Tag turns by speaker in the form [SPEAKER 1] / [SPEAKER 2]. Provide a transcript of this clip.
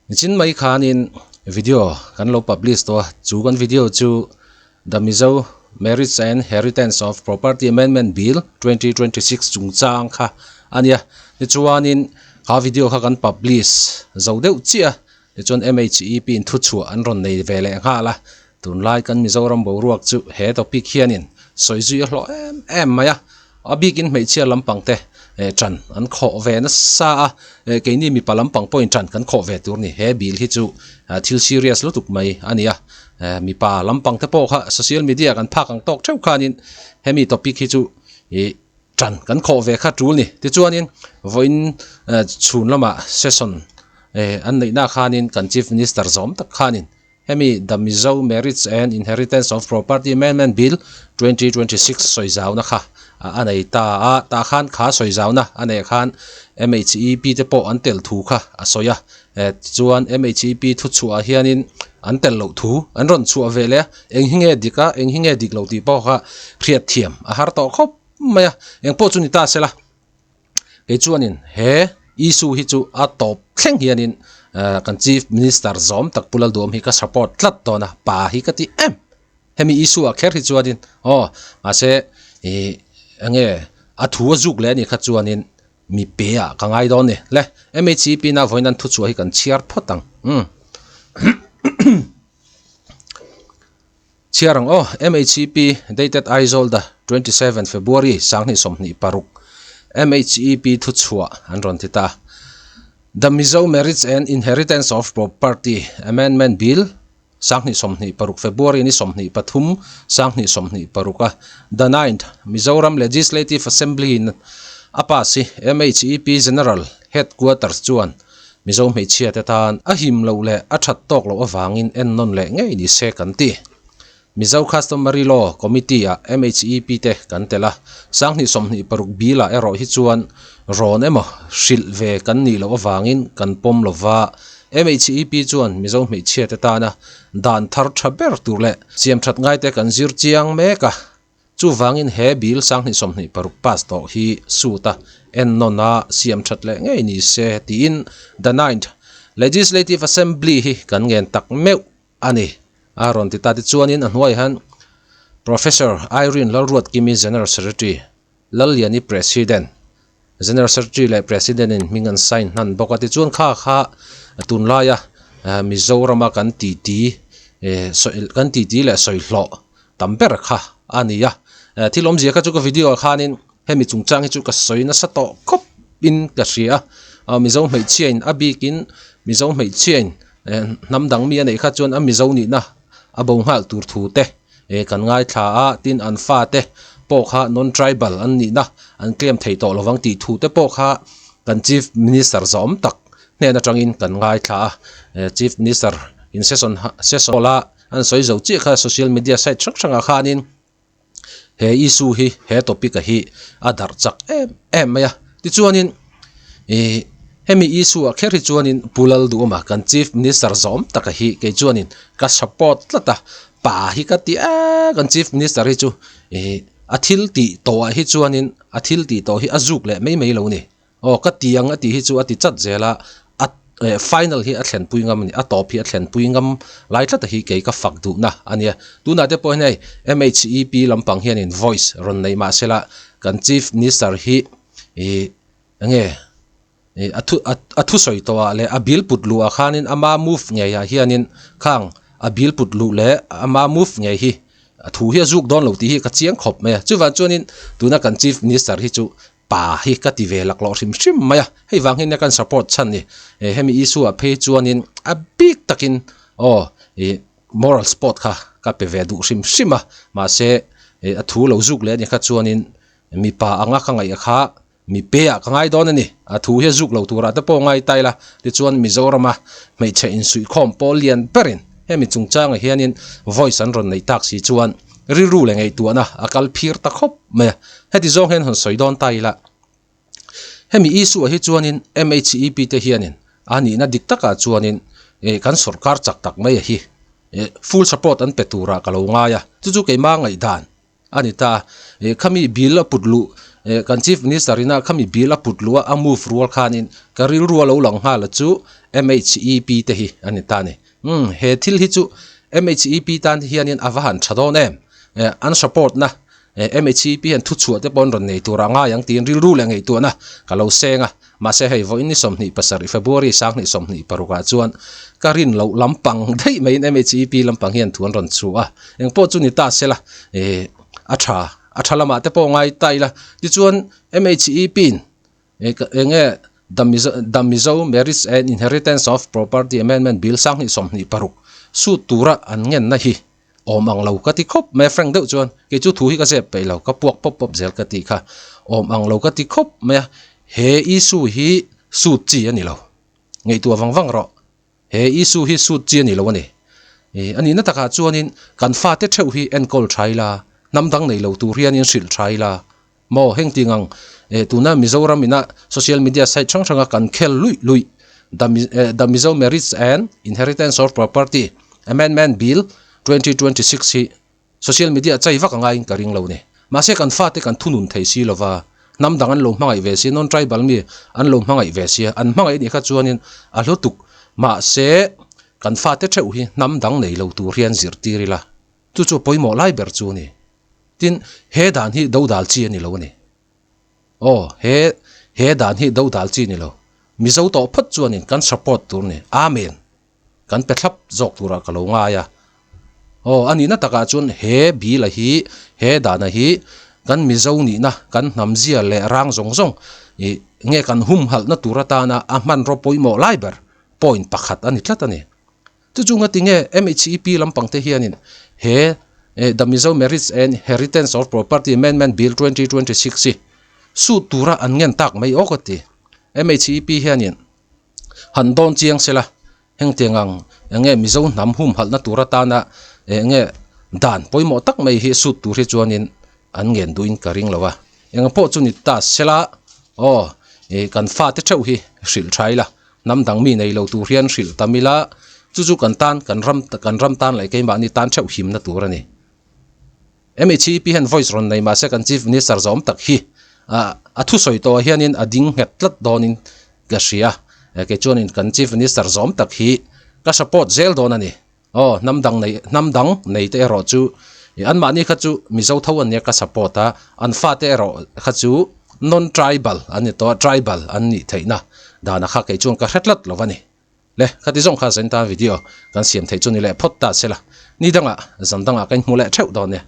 [SPEAKER 1] Nichin mai khanin video kan lo publish tawh a, chu kan video chu The Mizo Marriage and Inheritance of Property Amendment Bill 2026 chungchang kha a nia. Tichuanin kha video kha kan publish zo deuh chiah a, tichuan MHEP in thuchhuah an rawn nei ve leh nghal a, tunlai kan Mizoram boruak chu he topic hianin sawi zui a hlawh em em mai a. A bikin hmeichhia lampang te ṭan an khawh ve nasa a, keini mipa lampang pawhin ṭan kan khawh ve tur a ni. He bill hi chu thil serious lutuk mai a ni a, mipa lampang te pawh kha social media kan phak ang tawk theuh khanin hemi topic hi chu ih ṭan kan khawh ve kha ṭul a ni. Tichuanin vawiin chhun lamah session an neihna khanin kan Chief Minister zawm tak khanin Hemi The Mizo Marriage and Inheritance of Property Amendment Bill, 2026 sawizauna kha a nei ta a, tah khan kha sawizauna a neih khan MHEP te pawh an tel thu kha a sawi a, tichuan MHEP thuchhuah ah hianin an tel loh thu an rawn chhuah ve leh a, eng hi nge dik a, eng hi nge dik loh tih pawh kha hriatthiam a har tawh khawp mai a, eng pawh chu ni ta se la. Kei chuanin he issue hi chu a tawp thleng hianin kan chief minister zawm tak Pu Lalduhawm hi ka support tlat dawn a, pa hi ka ti em hemi issue ah kher hi chuanin aw mahse ih enge a thu a zuk leh anih kha chuanin mi pe ah ka ngai dawn ni le MHEP na vawiin an thuchhuah hi kan chhiar phawt ang umm. Chhiar ang aw, MHEP dated Aizawl the 27 February 2026 MHEP thuchhuah an rawn ti ta. The Mizo Marriage and Inheritance of Property Amendment Bill 2026 February ni 23 2026 a The Ninth Mizoram Legislative Assembly in a pass hi MHEP General Headquarters chuan Mizo hmeichhia te tan a him loh leh a that tawk loh avangin ennawn leh ngei ni se kan ti. Mizo Customary Law Committee ah MHEP te kan tel a, 2026 bill ah erawh hi chuan rawn emaw hrilh ve kan nih loh avangin kan pawm lo va, MHEP chuan Mizo hmeichhia te tana dan thar tha ber tur leh siamthat ngaite kan zir chiang mek a. Chuvangin he bill 2026 pass tawh hi suit a ennawn a siam that leh ngei ni se tiin The Ninth Legislative Assembly hi kan ngen tak meuh a ni a rawn ti ta. Tichuanin a hnuaiah hian Professor Irene Lalruatkimi General Secretary, Lalliani President, General Secretary leh President in hming an sign hnan bawk a. Tichuan kha kha tunlaia Mizorama kan titi kan titi leh sawi hlawh tam ber kha a ni a. Thil awmzia kha chu ka video ah khanin hemi chungchang hi chu ka sawi nasa tawh khawp in ka hria a. Mizo hmeichhia in a bikin Mizo hmeichhia in hnam dang mi a neih kha chuan a Mizo nihna a bo nghal tur thu te kan ngaithla a. Tin an fate pawh kha non tribal an nihna an claim thei tawh lovang tih thu te pawh kha kan Chief Minister zawm tak hnen atangin kan ngaithla a. Chief Minister in session session hall a An sawi zo chiah kha social media site hrang hrangah khanin he issue hi he topic a hi a darh chak em em mai a. Tichuanin ih hemi issue ah kher hi chuanin Pu Lalduhawma kan Chief Minister zawm taka hi kei chuanin ka support tlat a, pa hi ka ti a kan Chief Minister hi chu ih a thil tih tawhah hi chuanin a thil tih tawh hi a zuk leh mai mai lo a ni. Aw ka ti ang a tih hi chu a ti chat zel a, a eh final hi a thlenpui ngam a ni, a tawp hi a thlenpui ngam lai tlat a hi kei ka fak duhna a nia. Tunah te pawh hian hei MHEP lampang hianin voice rawn nei mah sela kan Chief Minister hi ih enge ih a thu a thusawi tawhah leh a bill put luhah khanin ama move ngeiah hianin khang a bill put luh leh ama move ngei hi a thu hi a zuk dawn lo tih hi ka chiang khawp mai a. Chuvang chuanin tuna kan Chief Minister hi chu Pa hi ka ti ve laklawh hrim hrim mai a, hei vang hian kan support chhan ni. Hemi issue ah phei chuanin a bik takin aw ih moral support kha ka pe ve duh hrim hrim a, mahse a thu lo zuk leh anih kha chuanin mipa anga ka ngaih kha mipe ah ka ngai dawn a ni. A thu hi a zuk lo turah te pawh ngai ta ila, tichuan Mizorama hmeichhe insuihkhawm pawl lian berin hemi chungchangah hianin voice an rawn neih tak si chuan rilru leh ngaihtuahna a kal phir ta khawp mai a. Heti zawng hian hawn sawi dawn ta ila, hemi issue ah hi chuanin MHEP te hianin a nihna dik takah chuanin kan sorkar chak tak mai a hi full support an pe turah ka lo ngai a, chu chu keimah ngaihdan a ni ta. Khami bill a put luh Kan Chief Minister ina khami bill a put luh a, a move rual khanin ka rilru a lo lang nghal a chu MHEP te hi a ni ta a ni. Umm he thil hi chu MHEP tan te hianin a va han tha dawn em? An support na MHEP hian thuchhuah te pawh an rawn nei tur a ngai ang tiin rilru leh ngaihtuahna ka lo seng a. Mahse hei vawiin ni 27 February 2026 ah chuan ka rin loh lampang daih maiin MHEP lampang hian thu an rawn chhuah a. Engpawh chu ni ta sela a tha a tha lamah te pawh ngai ta ila. Tichuan MHEP in eng nge The Mizo The Mizo Marriage and Inheritance of Property Amendment Bill 2026 suit tura an ngenna hi Awm ang lo ka ti khawp mai a, Frank deuh chuan kei chu thu hi ka zep peih lo, ka puak pawp pawp zel ka tih kha. Awm ang lo ka ti khawp mai a, he issue hi sut chi a ni lo. Ngaihtuah vang vang rawh, he issue hi sut chi a ni lo a ni. Ih, a nihna takah chuanin kan fate theuh hi enkawl tha ila, hnam dang nei lo tur hianin hrilh tha ila, Maw heng ting ang eh tuna Mizoram ina social media site hrang hranga kan khel luih luih The The Mizo Marriage and Inheritance of Property Amendment Bill 2026 hi social media chai vak a ngaiin ka ring lo ni. Mahse kan fate kan thunun thei si lova, hnam dang an lo hmangaih ve si, non-tribal mi an lo hmangaih ve si a, an hmangaih nih kha chuanin a hlu tuk. Mahse kan fate theuh hi hnam dang nei lo tur hian zirtir ila, chu chu pawimawh lai ber chu a ni. Tin, he dan hi do dal chi a ni lo a ni. Aw, he he dan hi do dal chi a ni lo. Mizo tawh phawt chuanin kan support tur a ni. Amen. Kan pe thlap zawk turah ka lo ngai a. Aw, a nihna takah chuan he bill-a hi, he dana hi kan Mizo nihna, kan hnamzia leh rang zawng zawng ih nge kan humhalhna tur atana a hmanraw pawimawh lai ber point pakhat a ni tlat a ni. Chu chu nga tinge MHEP lampang te hianin he The Mizo Marriage and Inheritance of Property Amendment Bill 2026 hi suit tura an ngen tak mai aw ka ti. MHEP hianin han dawn chiang sela hengtiang ang enge Mizo hnam humhalhna tur atana enge dan pawimawh tak mai hi suit tur hi chuanin an ngen duhin ka ring lo a. Eng pawh chu ni ta sela aw kan fate theuh hi hrilh tha ila. Hnam dang mi nei lo tur hian hrilh tam ila, chu chu kan tan, kan ram, kan ram tan leh keimahni tan theuh himna tur a ni. MHEP hian voice rawn nei mahse kan Chief Minister zawm tak hi a thusawi tawhah hianin a ding nghet tlat dawnin ka hria. Kei chuanin kan Chief Minister zawm tak hi ka support zel dawn a ni. Aw, hnam dang nei, hnam dang nei te erawh chu anmahni kha chu Mizo tho an nia ka support a, an fate erawh kha chu non tribal an ni tawh a, tribal an nih theihna dana kha kei chuan ka hre tlat lo a ni. Le, khati zawng kha Zenta video kan siam theih chu ni leh phawt ta se la, ni dangah zan dangah ka inhmu leh theuh dawn nia.